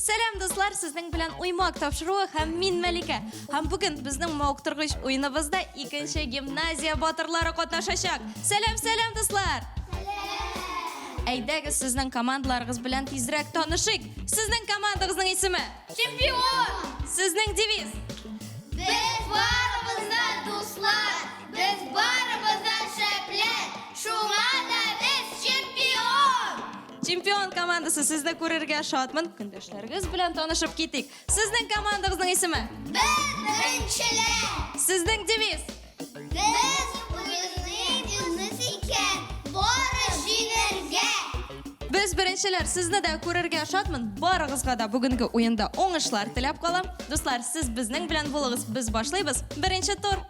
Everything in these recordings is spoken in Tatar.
Сәлам, дуслар, сезнең белән Уймак тапшыруы һәм мин Мәликә. Һәм бүген безнең мавыктыргыч уеныбызда икенче гимназия батырлары катнашачак. Сәлам, сәлам, дуслар! Сәлам! Әйдәгез, сезнең командаларыгыз белән тизрәк танышыйк. Сезнең командагызның исеме? Чемпион! Сезнең девиз? Без барыбыз да дуслар, без барыбыз да шәпләр, шуңа да без чемпион! Чемпион командасы, сезне күрергә шатмын. Көндәшләрегез белән танышып китик. Сезнең командагызның исеме? Без беренчеләр! Сезнең девиз? Без уйныйбыз икән, бары җиңәргә! Без беренчеләр, сезне дә күрергә шатмын. Барыгызга да бүгенге уенда уңышлар теләп калам. Дуслар, сез безнең белән булыгыз. Без башлыйбыз. Беренче тур.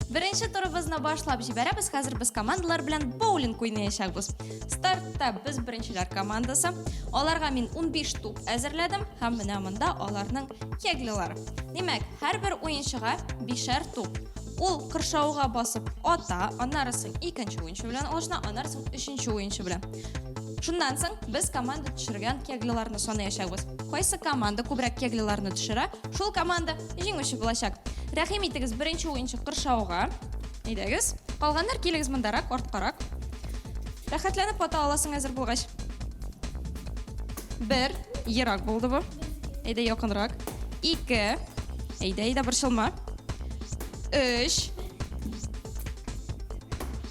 Беренче турыбызны башлап җибәрәбез. Хәзер без командалар белән боулинг уйнаячакбыз. Стартта без беренчеләр командасы. Аларга мин 15 туп әзерләдем һәм менә монда аларның кеглилары. Димәк, һәрбер уенчыга бишәр туп. Ул кыршауга басып ата, аннары соң икенче уенчы белән алышына, аннары соң өченче уенчы белән. Шуннан соң без команда төшергән кеглиларны санаячакбыз. Кайсы команда күбрәк кеглиларны төшерә, шул команда җиңүче булачак. Рәхим итегез беренче уенчы кыршауга. Әйдәгез. Калганнар килегез мондарак, арткарак. Рәхәтләнеп ата аласың әзер булгач. Бер, ерак булды бу. Әйдә якынрак. Ике. Әйдә, әйдә, борчылма. Өч.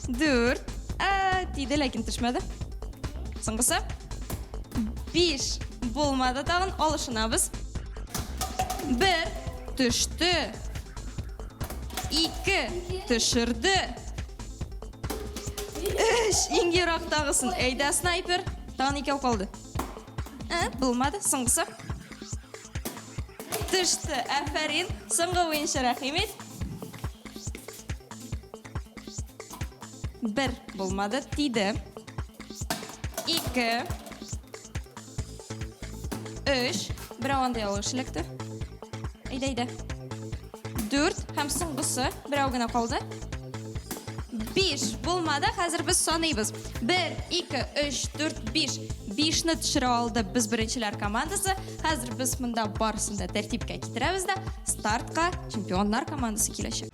Дүрт. Ә, тиде, ләкин төшмәде. Соңгысы. Биш. Булмады тагын, алышынабыз. Бер. Төште. Ике. Төшерде. Өч. Иң ерактагысын. Әйдә, снайпер. Тагын икәү калды. Ә, булмады. Соңгысы. Төште. Афәрин. Соңгы уенчы рәхим ит. Бер булмады. Тиде. Ике. Өч. Берәү анда ялгыш эләкте. Әйдә, әйдә. Дүрт һәм соңгысы. Берәү генә калды. Биш. Булмады. Хәзер без саныйбыз. Бер, ике, өч, дүрт, биш. Бишне төшерә алды без беренчеләр командасы. Хәзер без монда барысын да тәртипкә китерәбез дә стартка чемпионнар командасы киләчәк.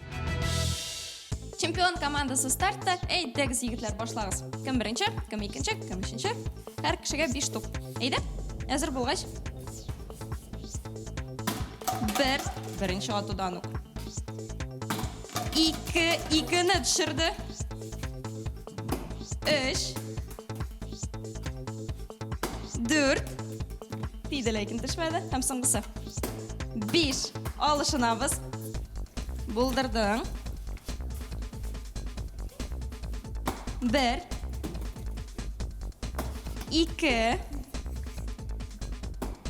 Чемпион командасы стартта. Әйдәгез, егетләр, башлагыз. Кем беренче, кем икенче, кем өченче. Һәр кешегә 5 туп. Әйдә, әзер булгач. Бер, беренче атудан ук. Ике, икене төшерде. Өч. Дүрт. Тиде, ләкин төшмәде. Һәм соңгысы. Биш. Алышынабыз. Булдырдың. Бер. Ике.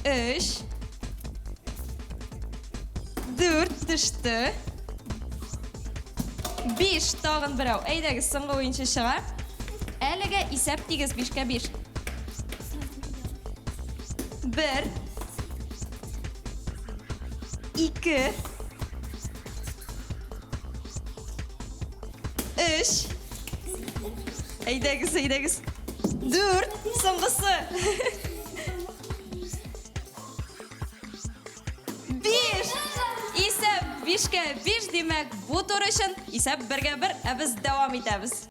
Өч. Дүрт төште. Биш, тагын берәү. Әйдәгез, соңгы уенчы чыга. Әлегә исәп тигез, бишкә биш. Бер. Ике. Өч. Әйдәгез, әйдәгез. Дүрт. Соңгысы. Биш. Исәп бишкә биш, димәк, бу тур өчен исәп бергә бер, ә без дәвам итәбез.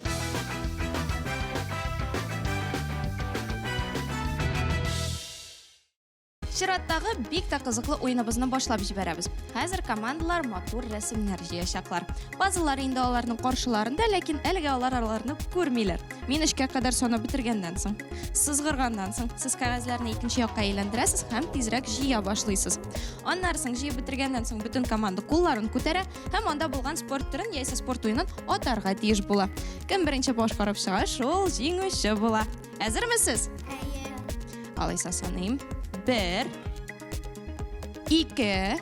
Чираттагы бик тә кызыклы уеныбызны башлап җибәрәбез. Хәзер командалар матур рәсемнәр җыячаклар. Пазллар инде аларның каршыларында, ләкин әлегә алар аларны күрмиләр. Мин өчкә кадәр санап бетергәннән соң, сызгырганнан соң, сез кәгазьләрне икенче якка әйләндерәсез һәм тизрәк җыя башлыйсыз. Аннары соң җыеп бетергәннән соң бөтен команда кулларын күтәрә һәм анда булган спорт төрен яисә спорт уенын атарга тиеш була. Кем беренче башкарып чыга, шул җиңүче була. Әзерме сез? Әйе. Алайса саныйм. Бер, ике,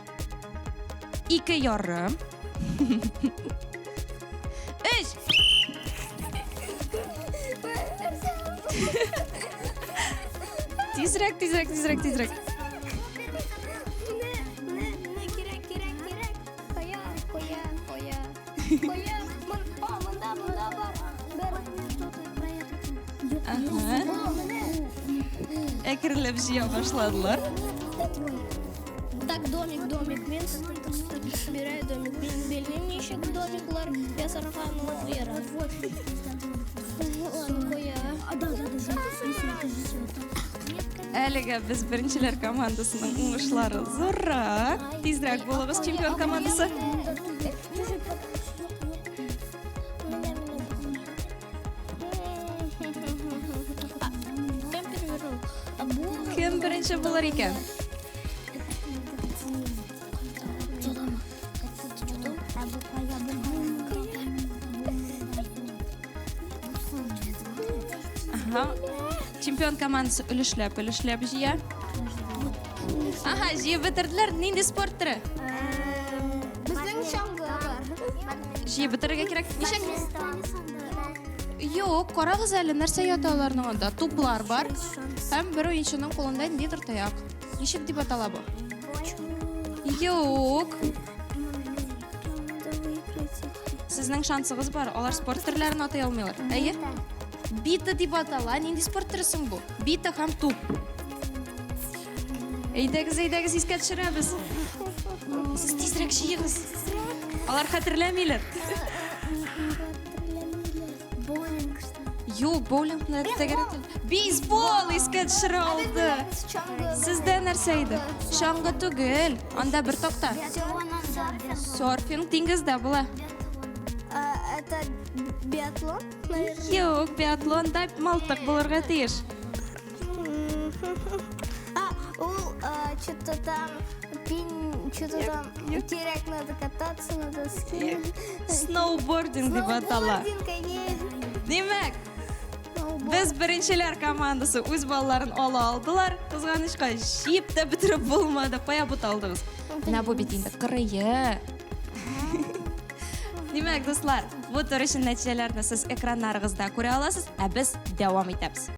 ике ярым, өч. Тизрәк, тизрәк, тизрәк, тизрәк. Кирәк, кирәк, кирәк. Кая, кая, кая. Кая, монда, монда бар. Бер. Әкренләп җыя башладылар. Так, домик, домик. Мин собираю домик. Мин белмим ничек домиклар ясарга, но ярар. Ладно, куя. Әлегә без беренчеләр командасының уңышлары зуррак. Тизрәк булыгыз, чемпион командасы. Кем беренче булыр икән? Ага. Чемпион командасы өлешләп, өлешләп җыя. Ага, җыеп бетерделәр. Нинди спорт төре? Безнең чаңгы бар. Җыеп бетерергә кирәк. Ничек? Юк, карагыз әле, нәрсә ята аларның анда? Туплар бар. Һәм бер уенчының кулында ниндидер таяк. Ничек дип атала бу? Юк. Сезнең шансыгыз бар, алар спорт төрләрен атый алмыйлар. Әйе? Бита дип атала. Нинди спорт төре соң бу? Бита һәм туп. Әйдәгез, әйдәгез, искә төшерәбез. Сез тизрәк җыегыз. Алар хәтерләмиләр. Юк, боулингны тәгәрәтел. Бейсбол искә төшерә алды. Сездә нәрсә иде? Чаңгы түгел. Анда бер такта. Серфинг диңгездә була. Это биатлон, наверное. Юк, биатлонда мылтык булырга тиеш. А, ул что-то там, пин, что-то там, теряк надо кататься, надо скинуть. Сноубординг дип атала. Сноубординг, әйе. Димәк, Сноуборд. без беренчеләр командасы үз балларын ала алдылар. Кызганычка, җыеп та бетереп булмады. Кая буталдыгыз? Менә бу бит инде кырые. Димәк, дуслар, бу тур өчен нәтиҗәләрне сез экраннарыгызда күрә аласыз, ә без дәвам итәбез.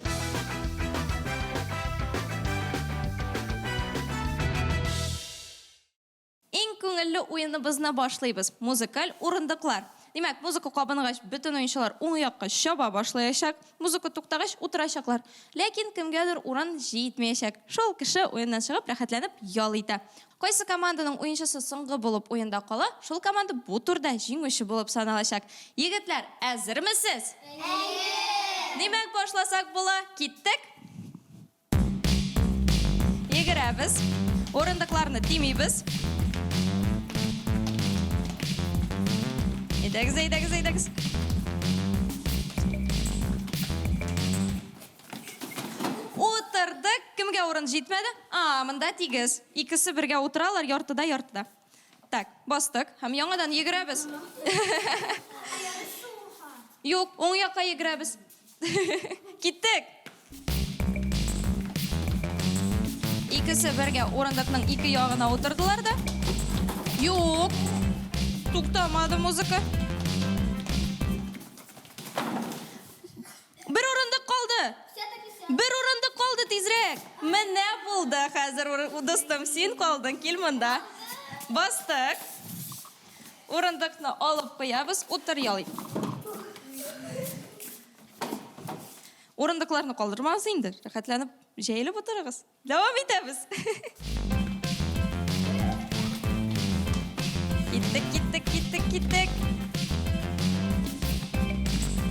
Иң күңелле уеныбызны башлыйбыз. Музыкаль урындыклар. Димәк, музыка кабынгач, бөтен уенчылар уң якка чаба башлаячак. Музыка туктагач, утырачаклар. Ләкин кемгәдер урын җитмәячәк. Шул кеше уеннан чыгып, рәхәтләнеп ял итә. Кайсы команданың уенчысы соңгы булып уенда кала, шул команда бу турда җиңүче булып саналачак. Егетләр, әзермесез? Әйе! Димәк, башласак була. Киттек! Йөгерәбез. Урындыкларны тимибез. Әйдәгез, әйдәгез, әйдәгез. Утырдык. Кемгә урын җитмәде? А, монда тигез. Икесе бергә утыралар, яртыда, яртыда. Так, бастык һәм яңадан йөгерәбез. Юк, уң якка йөгерәбез. Киттек! Икесе бергә урындыкның ике ягына утырдылар да. Юк, туктамады музыка. Бер урындык калды. Бер урындык калды тизрәк. Менә булды хәзер, дустым, син калдың, кил монда. Бастык. Урындыкны алып куябыз, утыр ял ит. Урындыкларны калдырмагыз инде, рәхәтләнеп җәелеп утырыгыз. Дәвам итәбез. Киттек, киттек, киттек, киттек.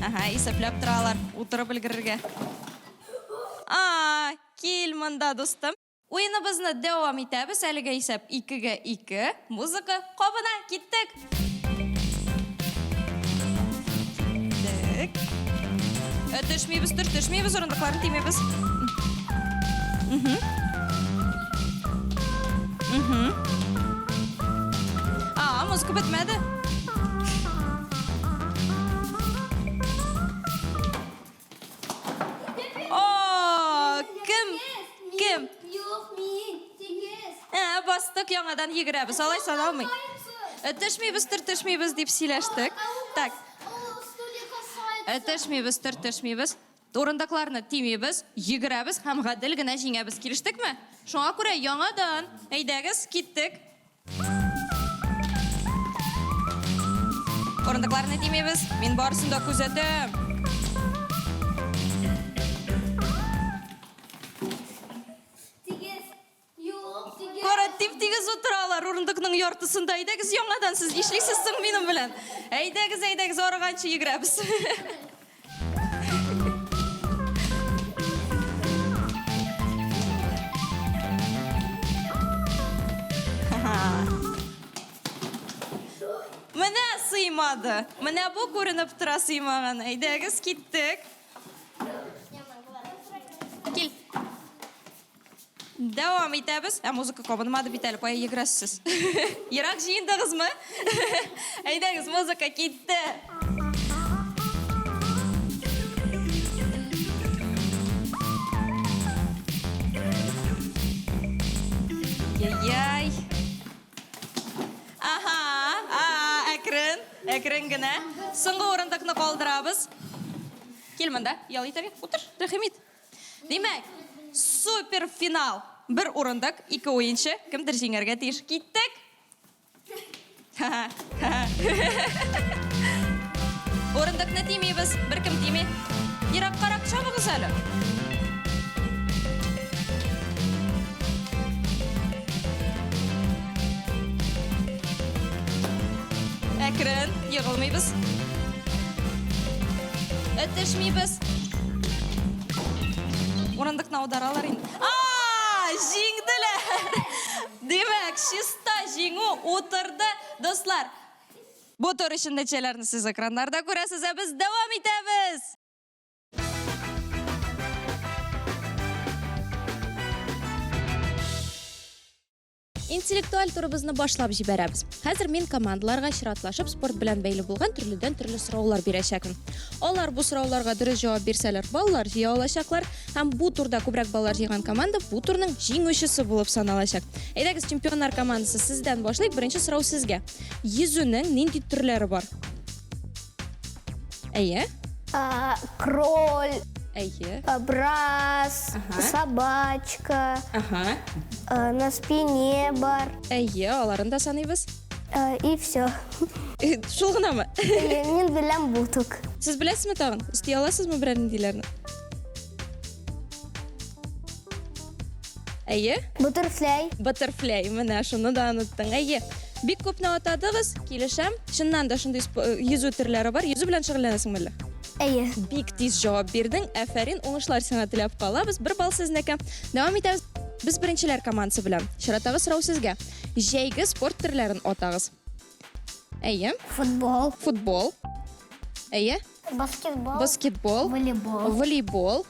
Ага, исәпләп торалар, утырып өлгерергә. А, кил монда, дустым. Уеныбызны дәвам итәбез. Әлегә исәп 2-гә 2. Музыка кабына. Киттек. Киттек. Төшмибез, төртешмибез, урындыкларны тимибез. А, музыка бетмәде. О, кем? Кем? Юк, мин. Тигез. Ә, бастык, яңадан йөгерәбез. Алай саналмый. Төшмибез, төртешмибез дип сөйләштек. Так. Төшмибез, төртешмибез. Урындыкларны тимибез, йөгерәбез һәм гадел генә җиңәбез. Килештекме? Шуңа күрә яңадан. Әйдәгез, киттек. Урындыкларны тимибез. Мин барысын да күзәтәм. урындыкның яртысында. Әйдәгез яңадан, сез нишлисез соң минем белән? Әйдәгез, әйдәгез, арыганчы йөгерәбез. Менә сыймады. Менә бу күренеп тора сыймаган. Әйдәгез, киттек. Кил. Дәвам итәбез. Ә музыка кабынмады бит әле, кая йөгерәсез сез? Ерак җыендыгызмы? Әйдәгез, музыка китте. Яй-яй. Аһа, а, әкрен, әкрен генә. Соңгы урындыкны калдырабыз. Кил монда, ял итәргә. Утыр, рәхим ит. Димәк, супер финал. Бер урындык, ике уенчы, кемдер җиңәргә тиеш. Киттек. Урындыкны тимибез, беркем тими. Ераккарак чабыгыз әле. Әкрен, егылмыйбыз. Этешмибез. Урындыкны аударалар инде. А, җиңделәр! Димәк, чиста җиңү утырды, дуслар. Бу тур өчен нәтиҗәләрне сез экраннарда күрәсез, ә без дәвам итәбез. Интеллектуаль турыбызны башлап җибәрәбез. Хәзер мин командаларга чиратлашып спорт белән бәйле булган төрледән-төрле сораулар бирәчәкмен. Алар бу сорауларга дөрес җавап бирсәләр, баллар җыя алачаклар һәм бу турда күбрәк баллар җыйган команда бу турның җиңүчесе булып саналачак. Әйдәгез, чемпионнар командасы, сездән башлыйк. Беренче сорау сезгә. Йөзүнең нинди төрләре бар? Әйе. Кроль. Әйе. Брас, собачка. Ага. На спине бар. Әйе, аларын да саныйбыз. И все. Шул гынамы? Мин беләм бу тук. Сез беләсезме тагын? Өсти аласызмы берәр ниндиләрне? Әйе. Бутерфляй. Бутерфляй, менә шуны да оныттың. Әйе. Бик күпне атадыгыз, килешәм. Чыннан да шундый э, йөзү төрләре бар. Йөзү белән шөгыльләнәсеңме әллә? Әйе. Бик тиз җавап бирдең. Афәрин, уңышлар сиңа теләп калабыз. Бер балл сезнеке. Дәвам итәбез. Без беренчеләр командасы белән. Чираттагы сорау сезгә. Җәйге спорт төрләрен атагыз. Әйе. Футбол. Футбол. Әйе. Баскетбол. Баскетбол. Волейбол. Волейбол.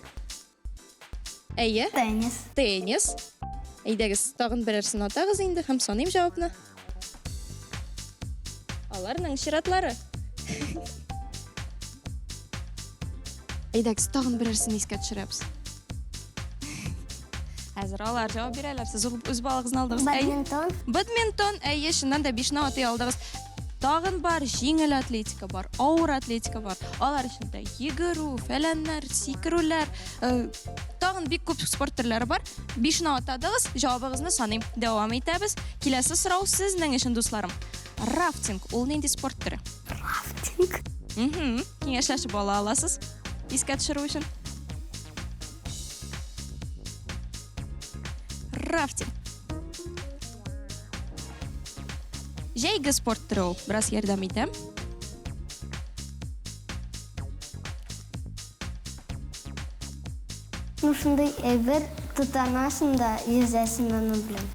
Әйе. Теннис. Теннис. Әйдәгез, тагын берәрсен атагыз инде һәм саныйм җавапны. Аларның чиратлары. Әйдәгез, тагын берәрсен искә төшерәбез. Хәзер алар җавап бирәләр. Сез үз балыгызны алдыгыз. Бадминтон. Бадминтон, әйе, чыннан да бишне атый алдыгыз. Тагын бар, җиңел атлетика бар, авыр атлетика бар. Алар эчендә йөгерү, фәләннәр, сикерүләр, э, тагын бик күп спорт төрләре бар. Бишне атадыгыз, җавабыгызны саныйм. Дәвам итәбез. Киләсе сорау сезнең өчен, дусларым. Рафтинг ул нинди спорт төре? Рафтинг. Мхм. Киңәшләшеп ала аласыз. Искә төшерү өчен. Рафтинг. Җәйге спорт төре ул. Бераз ярдәм итәм. Ну, шундый әйбер тотанасың да йөзәсең аның белән.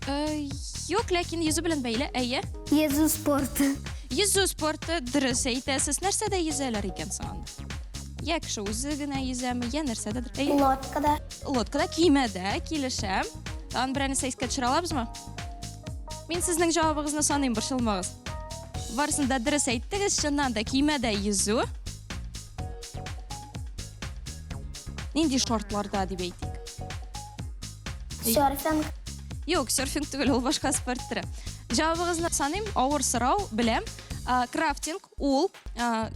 Э, юк, ләкин йөзү белән бәйле, әйе. Йөзү спорты. Йөзү спорты, дөрес әйтәсез. Нәрсәдә йөзәләр икән соң анда? Я кеше үзе генә йөзәме, я нәрсәдәдер. Әйе. Лодкада. Лодкада, көймәдә, килешәм. Тагын берәр нәрсә искә төшерә алабызмы? Мин сезнең җавабыгызны саныйм, борчылмагыз. Барысын да дөрес әйттегез, чыннан да көймәдә йөзү. Нинди шартларда дип әйтик? Серфинг. Юк, серфинг түгел, ул башка спорт төре. Җавабыгызны саныйм, авыр сорау, беләм. Крафтинг ул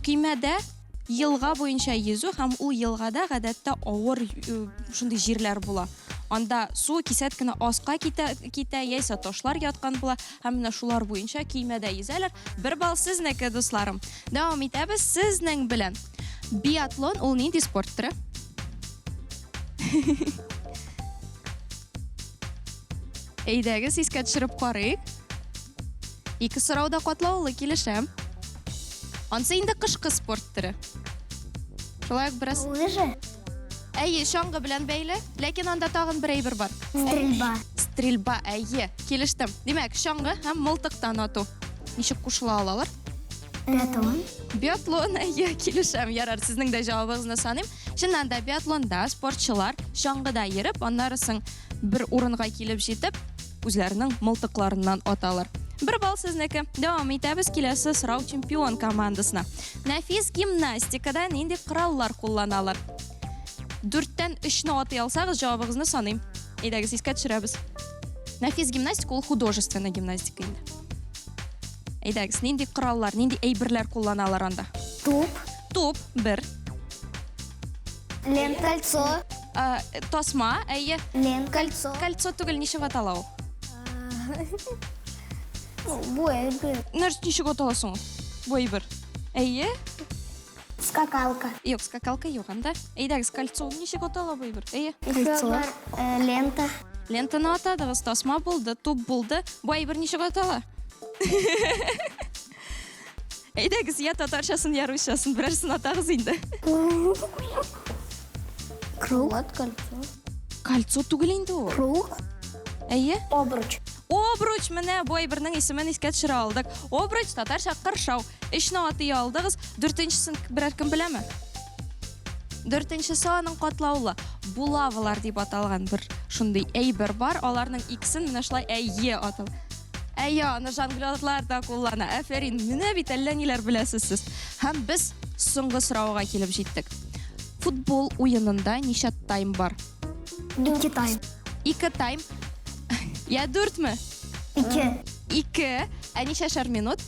көймәдә Елга буенча йөзү һәм ул елгада гадәттә авыр шундый җирләр була. Анда су кисәт кенә аска китә, китә яисә ташлар яткан була һәм менә шулар буенча көймәдә йөзәләр. Бер балл сезнеке, дусларым. Дәвам итәбез сезнең белән. Биатлон ул нинди спорт төре? Әйдәгез, искә төшереп карыйк. Ике сорау да катлаулы, килешәм. Ансы инде кышкы спорт төре. Шулай ук бераз. Лыжи. Әйе, чаңгы белән бәйле, ләкин анда тагын бер әйбер бар. Стрельба. Стрельба, әйе, килештем. Димәк, чаңгы һәм мылтыктан ату. Ничек кушыла алалар? Биатлон. Биатлон, әйе, килешәм. Ярар, сезнең дә җавабыгызны саныйм. Чыннан да биатлонда спортчылар чаңгыда йөреп, аннары соң бер урынга килеп җитеп, үзләренең мылтыкларыннан аталар. Бер балл сезнеке. Дәвам итәбез. Киләсе сорау чемпион командасына. Нәфис гимнастикада нинди кораллар кулланалар? Дүрттән өчне атый алсагыз, җавабыгызны саныйм. Әйдәгез, искә төшерәбез. Нәфис гимнастика ул художественная гимнастика инде. Әйдәгез, нинди кораллар, нинди әйберләр кулланалар анда? Туп. Туп, бер. Лента. Кольцо. Ә, тасма, әйе. Лента. Кольцо. Кольцо түгел, ничек атала ул? Бу әйбер. Нәрсә ничек атала соң ул? Бу әйбер. Әйе. Скакалка. Юк, скакалка юк анда. Әйдәгез, кольцо ничек атала бу әйбер? Әйе. Кольцо. Лента. Лентаны атадыгыз, тасма булды, туп булды. Бу әйбер ничек атала? Әйдәгез, я татарчасын, я русчасын, берәрсен атагыз инде. Круг. Вот кольцо. Кольцо түгел инде ул. Круг. Әйе. Обруч. Обруч, менә бу әйбернең исемен искә төшерә алдык. Обруч татарча кыршау. Өчне атый алдыгыз. Дүртенчесен берәр кем беләме? Дүртенчесе аның катлаулы. Булавалар дип аталган бер шундый әйбер бар. Аларның икесен менә шулай әйе атал. Әйе, аны жонглерлар да куллана. Афәрин, менә бит әллә ниләр беләсез сез. Һәм без соңгы сорауга килеп җиттек. Футбол уенында ничә тайм бар? Ике тайм. Ике тайм. Я дүртме? Ике. Ике. Ә ничәшәр минут?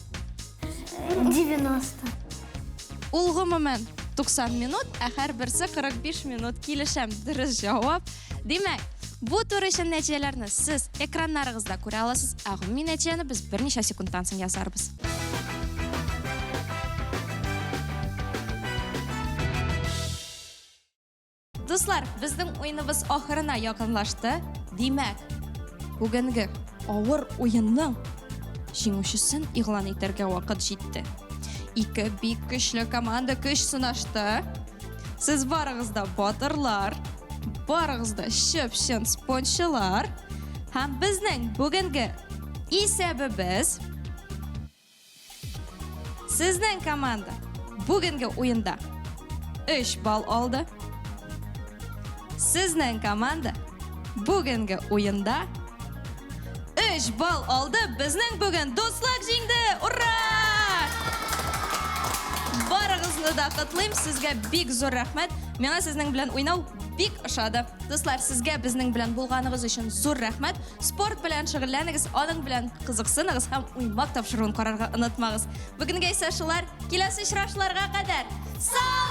90. Ул гомумән 90 минут, ә һәрберсе 45 минут. Килешәм, дөрес җавап. Димәк, бу тур өчен нәтиҗәләрне сез экраннарыгызда күрә аласыз, ә гомуми нәтиҗәне без берничә секундтан соң язарбыз. Дуслар, безнең уеныбыз ахырына якынлашты. Димәк, бүгенге авыр уенның җиңүчесен игълан итәргә вакыт җитте. Ике бик көчле команда көч сынашты. Сез барыгыз да батырлар, барыгыз да чып-чын спончылар. Һәм безнең бүгенге исәбебез Сезнең команда бүгенге уенда 3 балл алды. Сезнең команда бүгенге уенда 3 балл алды. Безнең бүген дуслык җиңде! Ура! Барыгызны да котлыйм, сезгә бик зур рәхмәт. Миңа сезнең белән уйнау бик ошады. Дуслар, сезгә безнең белән булганыгыз өчен зур рәхмәт. Спорт белән шөгыльләнегез, аның белән кызыксыныгыз һәм уймак тапшыруын карарга онытмагыз. Бүгенгә исә шулар. Киләсе очрашуларга кадәр. Сау!